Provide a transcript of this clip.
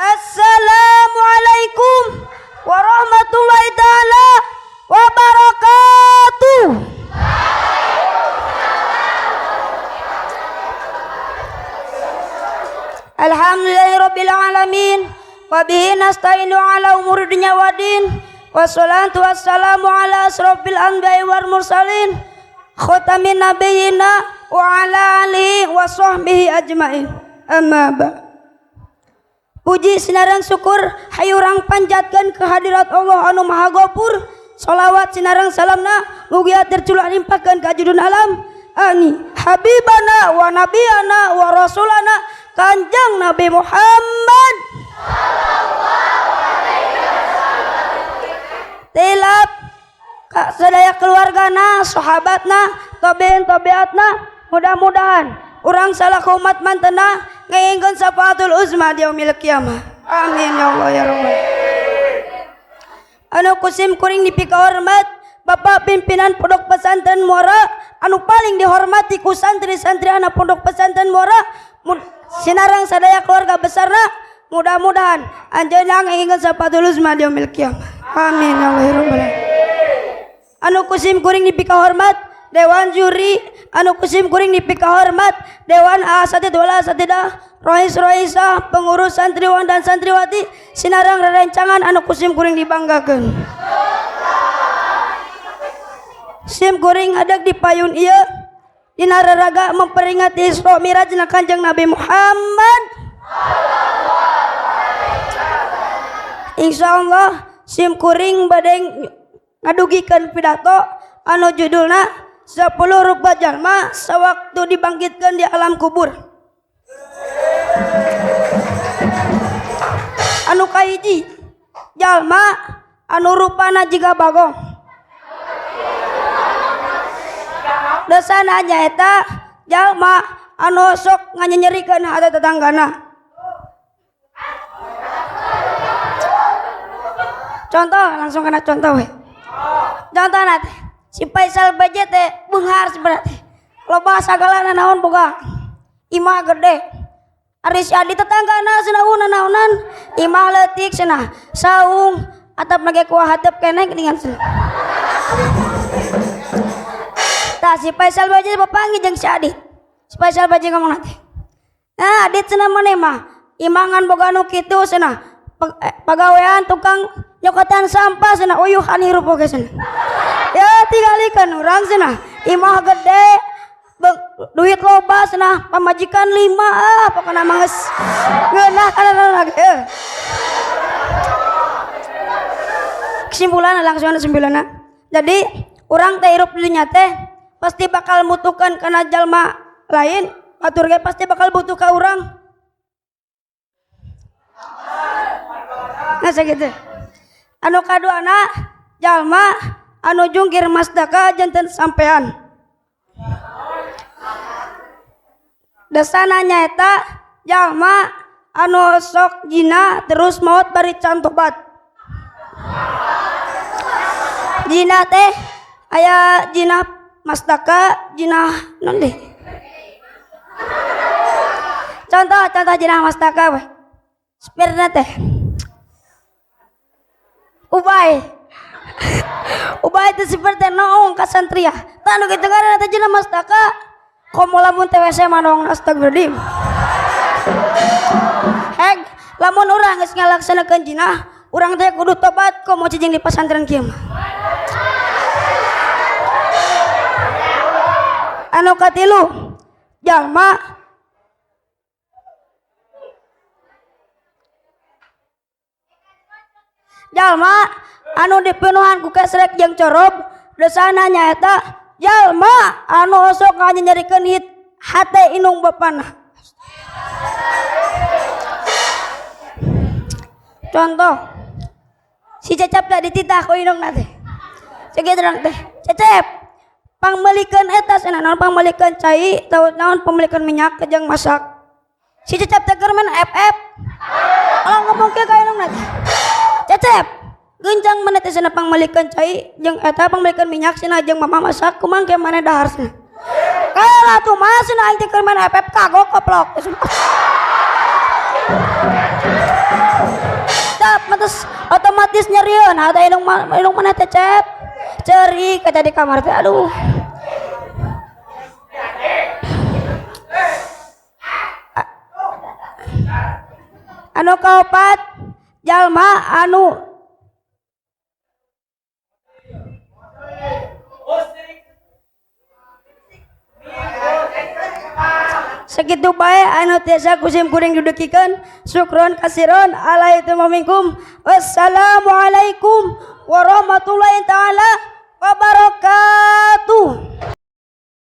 Assalamualaikum warahmatullahi taala wabarakatuh. Alhamdulillahirabbil alamin wa bihi nasta'inu ala umuri dunya waddin. Wassalatu wassalamu ala asrofil anbiya'i wal mursalin khatamin nabiyina wa ala alihi wa sahbihi ajmain. Amma ba. Puji sinareng syukur hayu urang panjatkeun kehadirat Allah anu Maha Ghafur. Sholawat sinareng salamna mugia terculah limpahkeun ka judun alam ani habibana wa nabiyana wa rasulana Kanjeng Nabi Muhammad. Tilap sadaya keluargana, sahabatna, tabiin tabiatna, mudah-mudahan urang salaku umat mantena ngengkeun syafaatul uzma di yaumil kiamah. Amin ya Allah ya Rabbal. Anu kusim kuring dipikahormat Bapak pimpinan Pondok Pesantren Muara anu paling dihormati ku santri-santri anak Pondok Pesantren Muara sinareng sadaya keluarga besarna, mudah-mudahan anjeunna ngengkeun syafaatul uzma di yaumil kiamah. Amin ya Allah ya Rabbal. Anu kusim kuring dipikahormat Dewan Juri, anu kusim kuring dipikahormat Dewan Asatid wal Asatidah, Rois Roisah, pengurus santriwan dan santriwati, sinareng rerencangan anu kusim kuring dibanggakeun. Sim kuring hadeg di payun ieu dina raraga memperingati Isra Mi'raj na Kanjeng Nabi Muhammad. Insyaallah sim kuring bade ngadugikeun pidato anu judulna 10 rupa jalma sewaktu dibangkitkan di alam kubur. Anu kahiji jalma anu rupana jiga bagong. Dosana nyaeta jalma anu sok nganyenyerikeun hate tetanggana. Contoh langsung kena contoh we. Contohna teh si Faisal BJ teh beunghar sebenarnya teh. Loba sagalana naon boga. Imah gede. Ari si Adi tetanggana cenah naonan, imah leutik cenah, saung atapna ge kuah hateup keneh geuningan cenah. Tah si Faisal BJ papanggih jeung si Adi. Si Faisal BJ ngomong teh. Nah, Adit cenah maneh mah imangan boga nu kitu cenah. Pagawean tukang nyokotan sampah cenah uyuhan hirup oge cenah. Ya tingalikeun urang cenah, imah gede, duit loba cenah, pamajikan 5 ah pokona mah geus ngeunah kana ge. Kesimpulan langsung kesimpulanna. Jadi urang teh hirup di dunya teh pasti bakal butuhkan kana jalma lain, batur ge pasti bakal butuh ka urang. Nah sakitu. Anu kaduana jalma anu jungkir masdaka janten sampean. Dasana nyaeta jalma anu sok jina terus maot bari can tobat. Jina teh aya jina masdaka, jina naon deui? Contoh jina masdaka we. Spirna teh Ubay. Ubay itu seperti noong ka santriah. Tah nu kitu ngaranna teh jina mastaka. Komo lamun teh WC mah noong astagfirullahaladzim. Heg, lamun urang geus ngalaksanakeun jinah, urang teh kudu tobat komo cicing di pasantren kieu mah. Anu katilu, jalma jalma anu dipenuhan ku kesrek jeung corob, dosana nyaeta jalma anu osok nganyerikeun hate indung bapana. Contoh, si Cecep teh dititah ku indungna teh. Sakitu teh, Cecep, pangmeulikeun eta cenah naon pangmeulikeun cai, tahu naon pangmeulikeun minyak jeung masak. Si Cecep teh keur main FF. Kalau ngomong ke ka indungna teh. Cecep, gencang maneh teh cenah pangmeulikeun cai jeung eta pangmeulikeun minyak cenah jeung mama masak kumaha ke maneh dahar cenah. Kalah tuh mah cenah aing teh keur main FF kagok koplok. Otomatis nyerieun hate indung indung maneh teh, Cep. Ceurik eta di kamar teh, aduh. Anu kaopat, jalma anu segitu bae anu tiasa kusim kuring dudukikeun. Syukron kasiron ala itu minkum. Wassalamualaikum warahmatullahi taala wabarakatuh.